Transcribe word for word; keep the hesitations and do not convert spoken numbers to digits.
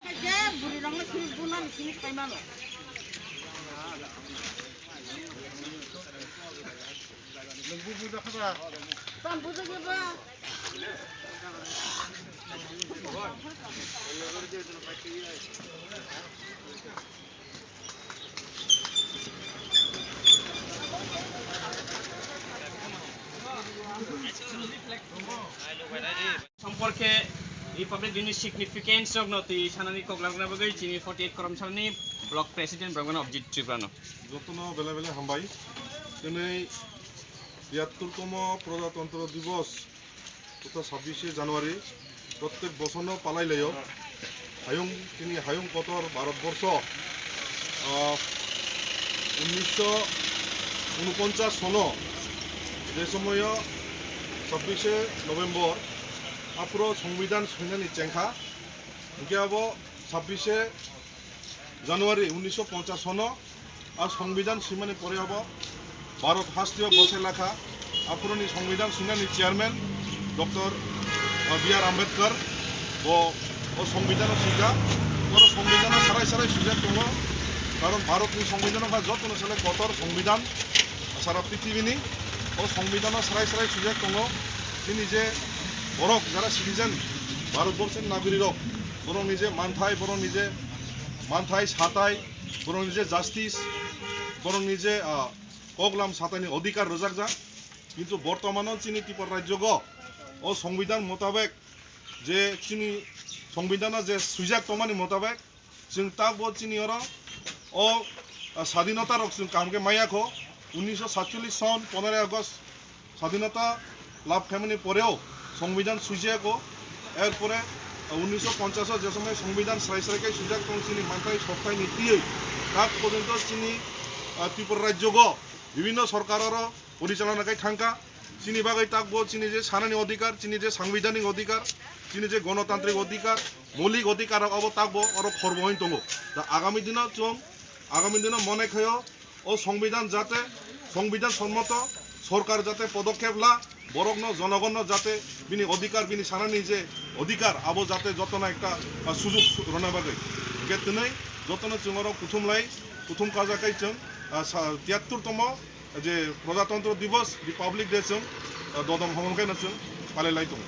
Khe bwrwi rokno simi bunani simi khaimano. Nwng bu bujakha ba? Tamo bujakya ba? সম্পর্কে Republic Day ni significance rokno twi sanani kok labwna bagwi chini forty eight Koromsalni Block President Brahmana Abhijit Tripura no. Jotono bele bele hambai. Tini tiyattortomo Prajatantro Divos totha sabbish January prottek bochorno palai laio. Hayung, tini hayung kotor Bharatborsho, ah, unnisho unoponchas sono je somoyo sabbish November aphuru Songbidan swinani chengkha, hinkhe abo sabbish January unnisho ponchas sono a Songbidan swimani pore abo Bharat hasteo bosai lakha. Aphuruni Songbidan swinani chairman Doctor B R Ambedkar bo o Songbidan o swikha. Oro Songbidan o sarai sarai swijak tongo. Karon Bharatni Songbidan wngkha jotono sale kotor Songbidan sara prithibini. O Songbidan o sarai sarai swijak tongo. Chini je borok jara citizen, Bharatborsoni nagorik rok, borokni je manthai, borokni je manthai, satai, borokni je justice, borokni je, ah, koklam sataini odhikar rwjakjak. Kintu bortomano chini Tripura rajyogo o Songbidan motabek je chini Songbidan o je swijak tongmani motabek chwng takbo chini oro o, ah, sadinota rok chwng kaham khe maya kho. Unnisho satcholish son ponero August Sadinota lab khaimani poreo Songbidan swijak o, erpore, ah, unnisho ponchas o je somoi Songbidan srai srai khe swijak tong chini manthai sokthai ni twiwi tak porjonto chini, ah, Tripura rajyogo bibhinno sorkar oro porichalona khai thangkha. Chini bagwi takbo chini je sanani odhikar, chini je sangbidhanik odhikar, chini je gonotantrik odhikar, moulik odhikar rok abo takbo oro khorbo wng tongo. Da agami dino chwng, agami dino mone khaio, o Songbidan jate, Songbidan sommoto sorkar jate podokhep la, borokno, jonogonno jate bini odhikar, bini sanani je odhikar, abo jate jotono ekta, ah, sujog su-, rwna bagwi. Hinkhe twnwi jotono chwng oro kuthum lai, kuthum kaja khai chwng, ah, sa-, tiyattortomo je Prajatantro Divos, Republic Day chwng, ah, dodom homom khe no chwng palai lai tongo.